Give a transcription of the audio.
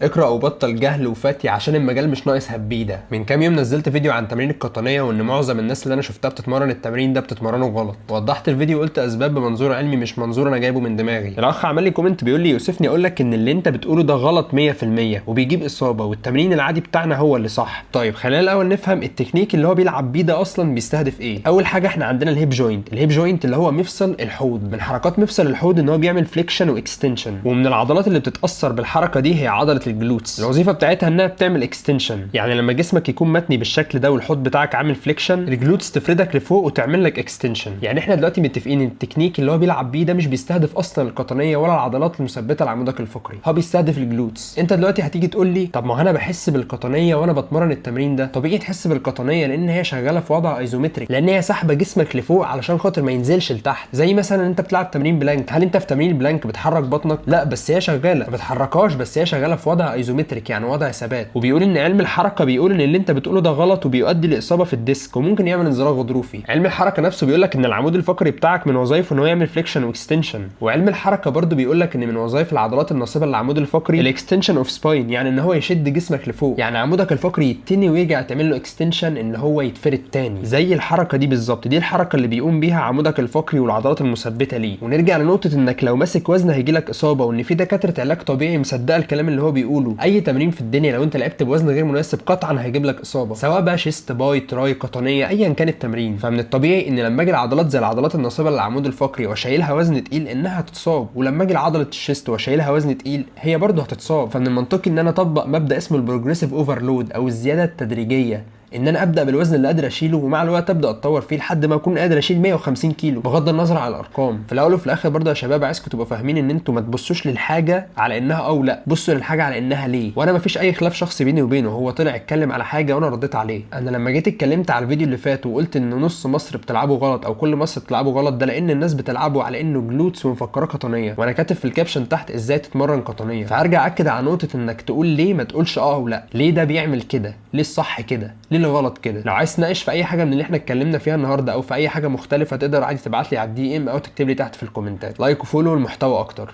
اقرأ وبطل جهل وفتي عشان المجال مش ناقص هبيده. من كام يوم نزلت فيديو عن تمرين القطنيه، وان معظم الناس اللي انا شفتها بتتمرن التمرين ده بتتمرنه غلط. وضحت الفيديو وقلت اسباب بمنظور علمي، مش منظور انا جايبه من دماغي. الاخ عمل لي comment بيقول لي: يؤسفني اقول لك ان اللي انت بتقوله ده غلط 100% وبيجيب اصابه، والتمرين العادي بتاعنا هو اللي صح. طيب، خلينا الاول نفهم التكنيك اللي هو بيلعب بيه ده اصلا بيستهدف ايه. اول حاجه، احنا عندنا ال hip joint. ال hip joint اللي هو مفصل الحوض. من حركات مفصل الحوض ان هو بيعمل flexion و extension، ومن العضلات اللي بتتاثر بالحركة دي هي عضلة ال glutes. الوظيفة بتاعتها انها بتعمل extension، يعني لما جسمك يكون متني بالشكل ده والحوض بتاعك عامل flexion، ال glutes تفردك لفوق وتعمل لك extension. يعني احنا دلوقتي متفقين ان التكنيك اللي هو بيلعب بيه ده مش بيستهدف اصلا القطنيه ولا العضلات المثبتة لعمودك الفقري، هو بيستهدف ال glutes. انت دلوقتي هتيجي تقول لي: طب ما انا بحس بالقطنيه وانا بتمرن التمرين ده. طبيعي تحس بالقطنيه، لان هي شغالة في وضع isometric، لان هي ساحبه جسمك لفوق علشان خاطر ما ينزلش لتحت. زي مثلا انت بتلعب تمرين plank، هل انت في تمرين ال plank بتحرك بطنك؟ لا، بس هي شغاله، ما بتحركهاش، بس هي شغالة في وضع isometric، يعني وضع ثبات. وبيقول ان علم الحركة بيقول ان اللي انت بتقوله ده غلط وبيؤدي لاصابة في ال disc وممكن يعمل انزلاق غضروفي. علم الحركة نفسه بيقول لك ان العمود الفقري بتاعك من وظائفه ان هو يعمل flexion و extension. وعلم الحركة برضو بيقول لك ان من وظائف العضلات الناصبه للعمود الفقري ال extension of spine، يعني ان هو يشد جسمك لفوق، يعني عمودك الفقري يتني ويرجع تعمل له extension ان هو يتفرد تاني، زي الحركة دي بالظبط. دي الحركة اللي بيقوم بيها عمودك الفقري والعضلات المثبتة ليه. ونرجع لنقطة انك لو ماسك وزن هيجي لك اصابه، وان في دكاترة علاج طبيعي مصدقه الكلام اللي هو بيقوله. اي تمرين في الدنيا لو انت لعبت بوزن غير مناسب قطعا هيجيب لك اصابه، سواء بقى chest، bi، tri، قطنيه، ايا كان التمرين. فمن الطبيعي ان لما اجي العضلات زي العضلات الناصبه للعمود الفقري واشيلها وزن تقيل انها هتتصاب، ولما اجي لعضله ال chest واشيلها وزن تقيل هي برضه هتتصاب. فمن المنطقي ان انا اطبق مبدا اسمه ال progressive overload او الزيادة التدريجيه، ان انا ابدا بالوزن اللي قادر اشيله ومع الوقت ابدا اتطور فيه لحد ما اكون قادر اشيل 150 كيلو، بغض النظر عن الارقام. في الاول وفي الاخر برضه يا شباب، عايزكم تبقوا فاهمين ان انتوا ما تبصوش للحاجة على انها او لا، بصوا للحاجة على انها ليه. وانا ما فيش اي خلاف شخصي بيني وبينه، هو طلع اتكلم على حاجة وانا رديت عليه. انا لما جيت اتكلمت على الفيديو اللي فات وقلت ان نص مصر بتلعبه غلط او كل مصر بتلعبه غلط، ده لان الناس بتلعبه على انه glutes ومفكراه قطنيه، وانا كاتب في ال caption تحت ازاي تتمرن قطنيه. فارجع اكد على نقطة انك تقول ليه، ما تقولش اه او لا. ليه ده بيعمل كده؟ ليه الصح كده؟ ليه الغلط كده؟ لو عايز تناقش في اي حاجة من اللي احنا اتكلمنا فيها النهارده او في اي حاجة مختلفه، تقدر عادي تبعت لي على ال DM او تكتب لي تحت في الكومنتات. like و follow المحتوى اكتر.